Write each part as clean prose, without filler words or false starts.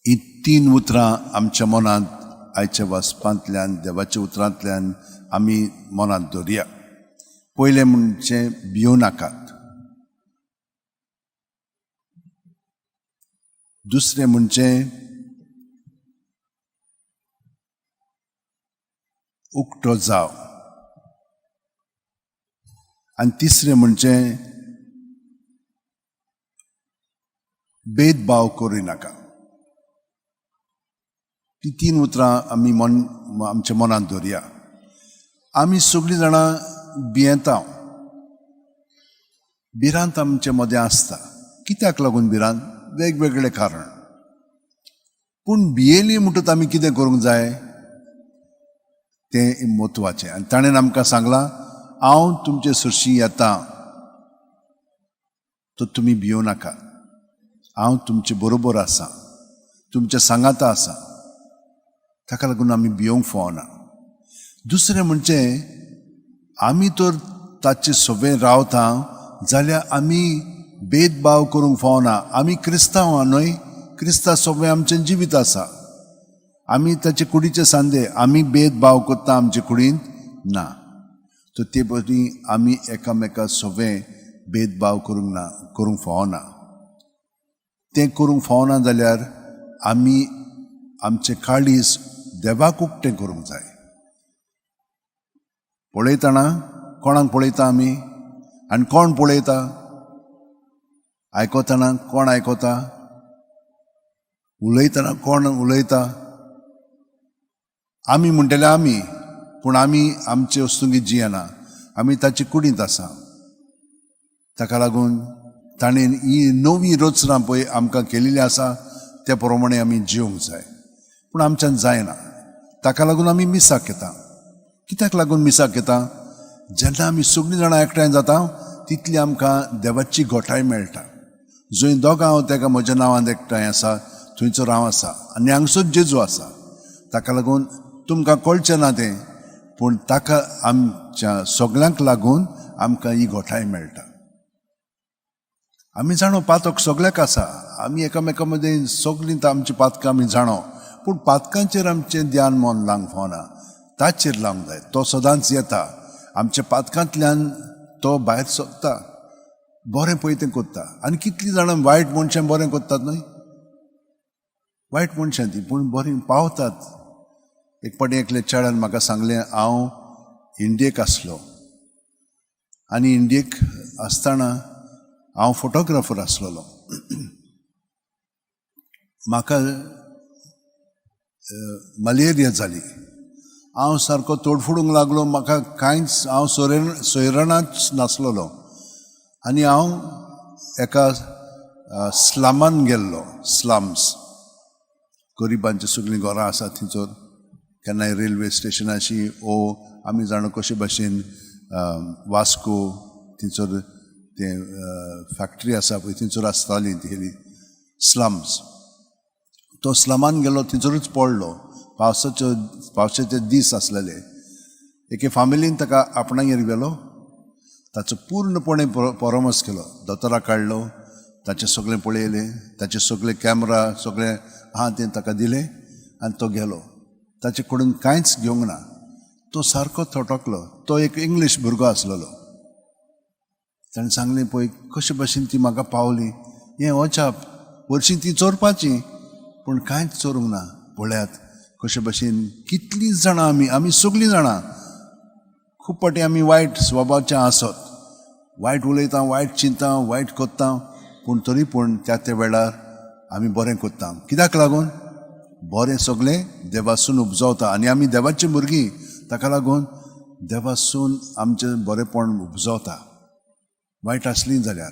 हीं तीन उतरां आमच्या मनांत आयच्या वाचपांतल्यान, देवाच्या उतरांतल्यान आमी मनांत दवरया. पयलें म्हणजे भियों नाकात. दुसरें म्हणजे उक्तो जाव. आनी तिसरें म्हणजे भेदभाव करिनाका. ती तीन उतरां आमी मन आमच्या मनांत दवरया. आमी सगळीं जाणां भियेता. भिरांत आमचे मदें आसता. कित्याक लागून भिरांत? वेगवेगळे कारण. पूण भियेली म्हणटकच आमी कितें करूंक जाय तें म्हत्वाचें. आनी ताणें आमकां सांगलां, हांव तुमचे सरशी येता तर तुमी भियों नाका. हांव तुमचे बरोबर आसा, तुमच्या सांगाता आसा. ताका लागून आमी भियोंक फावना. दुसरें म्हणजे आमी तर ताचे सवे रावता जाल्यार आमी भेदभाव करूंक फावना. आमी क्रिस्तांव न्हय, क्रिस्ता सवे आमचें जिवीत आसा. आमी ताचे कुडीचे सांदे. आमी भेदभाव करता आमचे कुडींत ना. तर ते परी आमी एकामेका सवे भेदभाव करूंक ना, करूंक फावना. तें करूंक फावना जाल्यार आमी आमचें काळीज देवाक उक्तें करूंक जाय. पळयतना कोणाक पळयता आमी आनी कोण पळयता? आयकतना कोण आयकता? उलयतना कोण उलयता? आमी म्हणटले आमी, पूण आमी आमचे वस्तुंगी जियेना. आमी ताचे कुडींत आसा. ताका लागून ताणें ही नवी रचना पळय आमकां केलेली आसा त्या प्रमाणे आमी जिवंक जाय. पूण आमच्यान जायना. ताका लागून आमी मिसाक येता. कित्याक लागून मिसाक येता? जेन्ना आमी सगळीं जाणां एकठांय जाता तितली आमकां देवाची घोटाय मेळटा. जंय दोगां हांव तेका म्हज्या नांवान एकठांय आसा थंयचो हांव आसा आनी हांगसोच जेजू आसा. ताका लागून तुमकां कळचें ना तें, पूण ताका आमच्या सगल्यांक लागून आमकां ही घोटाय मेळटा. आमी जाणो पातक सगल्याक आसा. आमी एकामेका मदें सगळीं आमची पातकां आमी जाणो, पूण पातकांचेर आमचें ध्यान मन लावंक फावना. ताचेर लावंक जाय. तो सदांच येता. आमच्या पातकांतल्यान तो भायर सोदता, बरें पळय तें करता. आनी कितलीं जाणां वायट मनशां बरें करतात न्हय? वायट मनशां ती, पूण बरीं पावतात. एक फावटी एकले चेड्यान म्हाका सांगलें, हांव इंडियेक आसलो आनी इंडियेक आसतना हांव फोटोग्राफर आसलेलो. म्हाका मलेरिया जाली. हांव सारको तोडफोडूंक लागलो. म्हाका कांयच, हांव सोयरणाच नासलेलो. आनी हांव एका स्लमान गेल्लो. स्लम्स, गरिबांची सगळीं घरां आसा थंयसर. केन्नाय रेल्वे स्टेशनाची ओ आमी जाणा कशे भाशेन वास्को थंयसर तें फॅक्टरी आसा पळय थंयसर आसताली ती स्लम्स. तो स्लमान गेलो, थंयसरूच पडलो. पावसाचे दीस आसलेले. एके फामिलीन ताका आपणागेर व्हेलो. ताचो पूर्णपणे परामर्श केलो. दोतोराक काडलो, ताचें सगळें पळयलें, ताचे सगळे कॅमरा सगळें आहा तें ताका दिलें आनी तो गेलो. ताचे कडून कांयच घेवंक ना. तो सारको थटकलो. तो एक इंग्लीश भुरगो आसलेलो. ताणें सांगलें, पळय कशे भशेन ती म्हाका पावली, हें अजाप. हरशीं ती चोरपाची, पूण कांयच चोरूंक ना. पळयात कशे भशेन कितलीं जाणां आमी, आमी सगळीं जाणां खूब फावटी आमी वायट स्वभावाचे आसत, वायट उलयता, वायट चिंता, वायट करता, पूण तरी पूण त्या त्या वेळार आमी बरें करता. कित्याक लागून? बरें सगळें देवासून उपजवता आनी आमी देवाची भुरगीं. ताका लागून देवासून आमचें बरेंपण उपजवता, वायट आसलीं जाल्यार.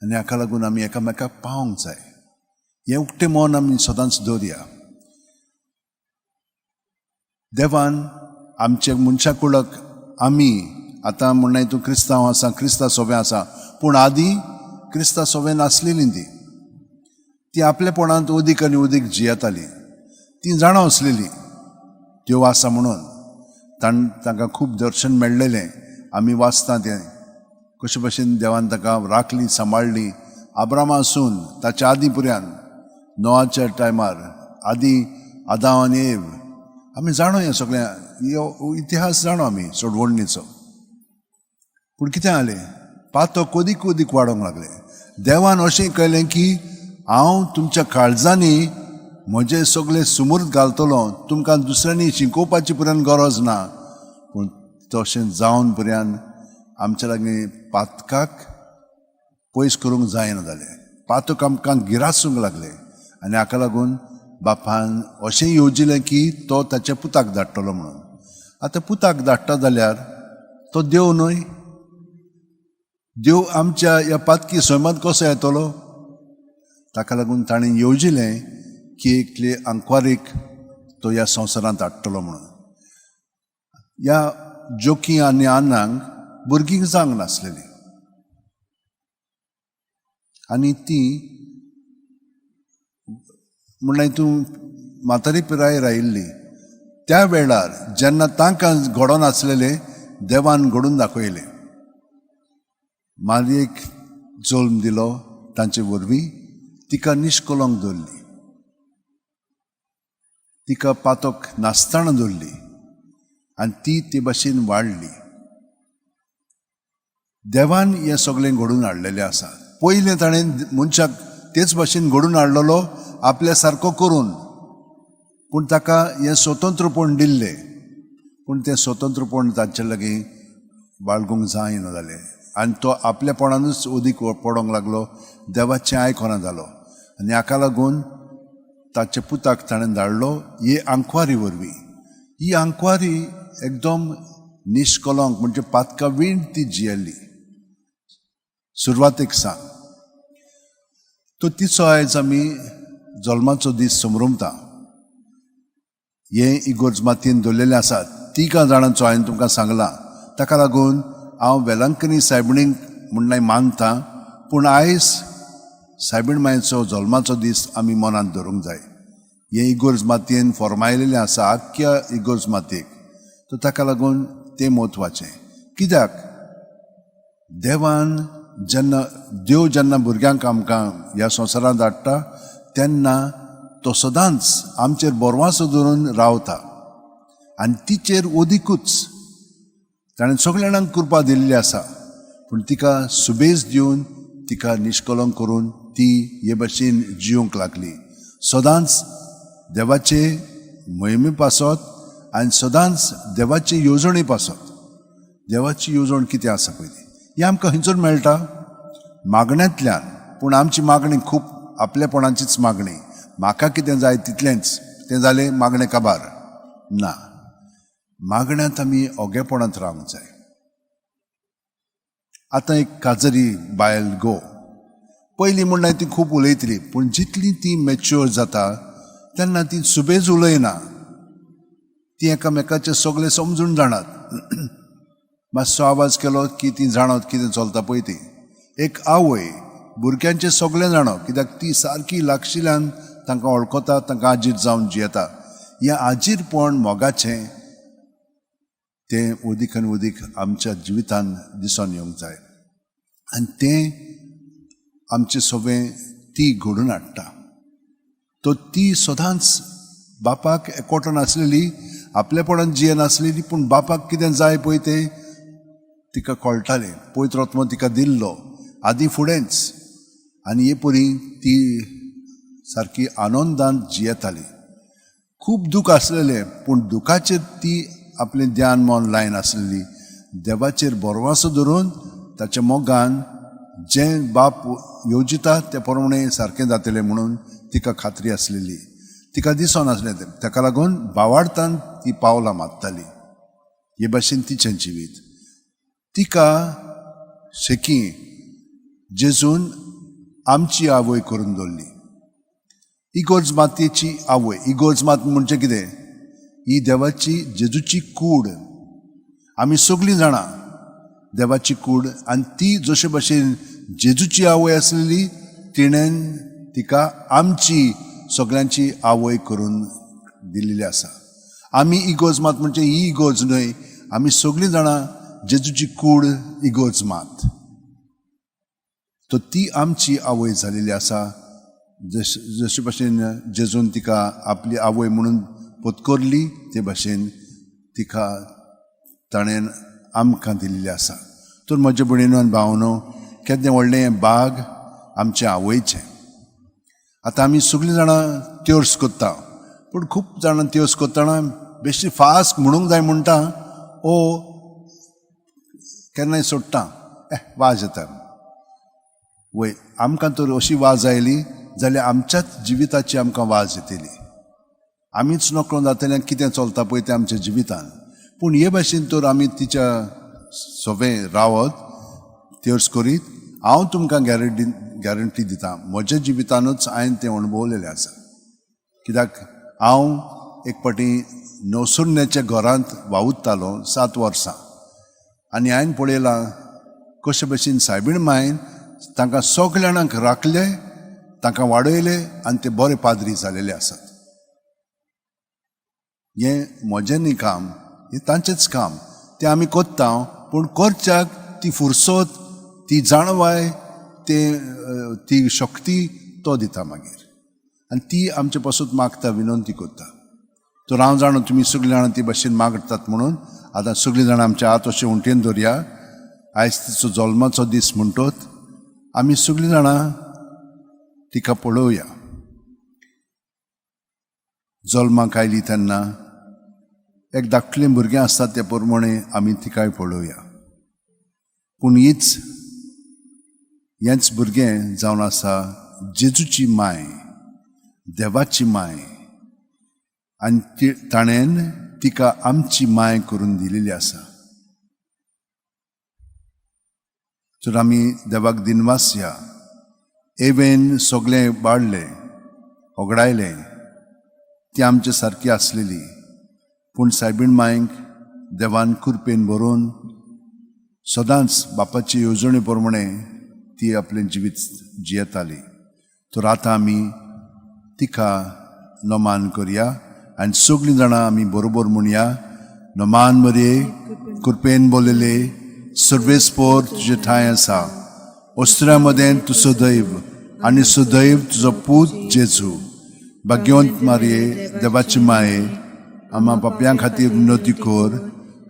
आनी हाका लागून आमी एकामेकाक पावोंक जाय. हें उक्तें मन आमी सदांच दवरया. देवान आमचे मनशा कुळक, आमी आतां म्हणनाय तूं क्रिस्तांव आसा, क्रिस्ता सोबें आसा, पूण आदीं क्रिस्ता सोबें नासलेली. ती ती आपलेपणांत अदीक आनी अदीक जियेताली. ती जाणा आसलेली त्यो आसा म्हणून. तांकां खूब दर्शन मेळ्ळेलें. आमी वाचता तें कशे भशेन देवान ताका राखली, सांबाळ्ळी. आब्रामा आसून ताच्या आदीं पर्यंत नोआच्या टायमार आदी आदांव आनी एव. आमी जाणो हें सगळें, हो इतिहास जाणो आमी सोडवणीचो. पूण कितें जालें, पातक अदीक अदीक वाडोवंक लागलें. देवान अशें केलें की हांव तुमच्या काळजांनी म्हजें सगळें सुमूर्त घालतलो, तुमकां दुसऱ्यांनी शिकोवपाची पर्यंत गरज ना. पूण तशें जावन पर्यंत आमच्या लागीं पातकाक पयस करूंक जायना जालें. पातक आमकां गिरासूंक लागलें आनी हाका लागून बापान अशें येवजिलें की तो ताच्या पुताक धाडटलो म्हणून. आतां पुताक धाडटा जाल्यार तो देव न्हय, देव आमच्या ह्या पातकी सैमांत कसो येतलो? ताका लागून ताणें येवजिलें की एकले आंकवारीक तो ह्या संवसारांत हाडटलो म्हणून. ह्या जोकी आनी आनांक भुरगीं जावंक नासलेलीं आनी ती म्हणल्यार तूं म्हातारी पिरायेर आयिल्ली. त्या वेळार जेन्ना तांकां घडोन आसलेलें देवान घडून दाखयलें. मारयेक जल्म दिलो तांचे वरवीं, तिका निश्कलंक दवरली, तिका पातक नासतना दवरली आनी ती ते भाशेन वाडली. देवान हें सगळें घडून हाडलेलें आसा. पयलें ताणें मनशाक तेच भाशेन घडून हाडलेलो आपल्या सारको करून, पूण ताका हें स्वतंत्रपण दिल्लें. पूण तें स्वतंत्रपण तांचे लागीं बाळगूंक जायना जालें आनी तो आपल्यापणानूच अदीक पडोंक लागलो, देवाचें आयकना जालो. आनी हाका लागून ताच्या पुताक ताणें धाडलो हे आंकवारी वरवीं. ही आंकवारी एकदम निश्कलंक म्हणजे पातका वीण ती जियेल्ली सुरवातेक सांग. तो तिचो आयज आमी जल्माचो दीस समरमता. हें इगोर्ज मातयेन दवरलेलें आसा. तिगां जाणांचो हांवें तुमकां सांगलां. ताका लागून हांव वेलांकनी सायबिणीक म्हणल्यार मानता, पूण आयज सायबीण मायेचो जल्माचो दीस आमी मनांत धरूंक जाय. हें इगोर्ज मातयेन फॉर्मायलेलें आसा आख्ख्या इगोर्ज मातयेक, तर ताका लागून तें म्हत्वाचें. कित्याक देवान जेन्ना देव जेन्ना भुरग्यांक आमकां ह्या संवसारांत धाडटा तेन्ना तो सदांच आमचेर बरवासो धरून रावता आनी तिचेर अदिकूच ताणें सगल्या जाणांक कृपा दिल्ली आसा. पूण तिका सुबेज दिवन तिका निश्कलंक करून ती हे भाशेन जिवंक लागली, सदांच देवाचे मोहिमे पासत आनी सदांच देवाचे येवजणे पासत. देवाची येवजण कितें आसा पयलीं हें आमकां खंयसर मेळटा? मागण्यांतल्यान. पूण आमची मागणी खूब आपलेपणाचीच मागणी, म्हाका कितें जाय तितलेंच, तें जालें मागणें काबार ना. मागण्यांत आमी ओगेपणांत रावंक जाय. आतां एक काजरी बायल गो पयलीं म्हणल्यार ती खूब उलयतली, पूण जितली ती मॅच्युअर जाता तेन्ना ती सुबेज उलयना, ती एकामेकाचें सगळें समजून जाणात. मातसो आवाज केलो की ती जाणत कितें चलता पळय ती. एक आवय भुरग्यांचें सगळें जाणो, कित्याक ती सारकी लागशिल्ल्यान तांकां वळखता, तांकां आजीर जावन जियेता. हें आजीरपण मोगाचें तें अदीक आनी अदीक आमच्या जिवितान दिसून येवंक जाय आनी तें आमचें सगळें ती घडून हाडटा. तो ती सदांच बापाक एकवटो नासलेली, आपलेपणान जियेनासलेली, पूण बापाक कितें जाय पळय तें तिका कळटालें. पवित्र आत्मो तिका दिल्लो आदी फुडेंच आनी हे परी ती सारकी आनंदान जियेताली. खूब दूख आसलेलें, पूण दुखाचेर ती आपलें ध्यान मन लायन आसलेली. देवाचेर भरवासो धरून ताच्या मोगान जें बाप येवजिता तें प्रमाणें सारकें जातलें म्हणून तिका खात्री आसलेली. तिका दिसोन आसलें तें, ताका लागून भावार्थान ती पावलां मारताली. हे भाशेन तिचें जिवीत. तिका शेकी जेजून आमची आवय करून दवरली. इगोर्ज मातयेची आवय. इगोर्ज मात म्हणजे कितें? ही देवाची जेजूची कूड. आमी सगळीं जाणां देवाची कूड. आनी ती जशे भाशेन जेजूची आवय आसलेली, तिणेन तिका आमची सगळ्यांची आवय करून दिल्ली आसा. आमी इगोर्ज मात म्हणजे ही इगोर्ज न्हय, आमी सगळीं जाणां जेजूची कूड इगोर्ज मात. तर ती आमची आवय जालेली आसा. जशे भाशेन जेजून तिका आपली आवय म्हणून पत्करली, ते भाशेन तिका ताणें आमकां दिल्ली आसा. तर म्हजे भयणीनो आनी भावनो, केदें व्हडलें हें बाग आमचें आवयचें. आतां आमी सगळीं जाणां त्योर्स करता, पूण खूब जाणां त्योर्स करतना बेश्टी फास्ट म्हणूंक जाय म्हणटा, ओ केन्नाय सोडटा, वाज येता. वय, आमकां तर अशी वाज आयली जाल्यार आमच्याच जिविताची आमकां वाज येतली. आमीच नकळो जातले कितें चलता पळय तें आमच्या जिवितान. पूण हे भाशेन तर आमी तिच्या सवें रावत त्योर्स करीत, हांव तुमकां गॅरंटी दिता, म्हज्या जिवितानूच हांवें तें अणभवलेलें आसा. कित्याक हांव एक फावटी नवसुर्ण्याच्या घरांत वावुरतालो 7 वर्सां आनी हांवें पळयलां कशे भशेन सायबीण मायन तांकां सगल्या जाणांक राखले, तांकां वाडयले आनी ते बरे पाद्री जालेले आसात. हें म्हजें न्ही काम, हें तांचेंच काम. तें आमी करता, पूण करच्याक ती फुरसत, ती जाणवाय, ते ती शक्ती तो दिता मागीर, आनी ती आमचे पासून मागता, विनंती करता. तर हांव जाणो तुमी सगळीं जाणां ती भाशेन मागतात म्हणून आतां सगळीं जाणां आमच्या हात अशें उंटेन दवरया. आयज तिचो जल्माचो दीस म्हणटोच आमी सगळीं जाणां तिका पळोवया. जल्माक आयली तेन्ना एक धाकटुलें भुरगें आसता ते प्रमाणे आमी तिकाय पळोवया. पूण हीच हेंच भुरगें जावन आसा जेजूची माय, देवाची माय, आनी ती ताणें तिका आमची माय करून दिलेली आसा. तर आमी देवाक दिनवासया. एवेन सगळें वाडलें, होगडायलें, ती आमचे सारकी आसलेली, पूण सायबीण मायक देवान कुरपेन भरून सदांच बापाची येवजणे प्रमाणे ती आपलें जिवीत जियेताली. तर आतां आमी तिका नमान करया आनी सगळीं जाणां आमी बरोबर म्हणया, नमान मरये, कृपेन बोलले, सर्वेस्पोर तुजे ठांय आसा. ओस्त्र्या मदें तूं सदैव आनी सदैव तुजो पूत जेजू. भाग्यवंत मारये, देवाची माये, आमा पापयां खातीर विनोती कर,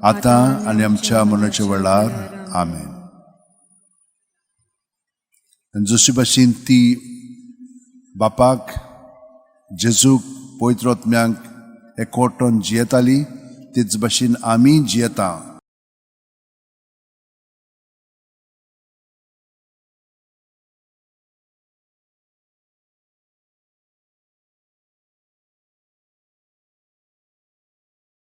आतां आनी आमच्या मरणाच्या वेळार. आमेन. आनी जशी भाशेन ती बापाक, जेजूक, पवित्र आत्म्यांक एकवटून जियेताली, तेच भाशेन आमी जियेता.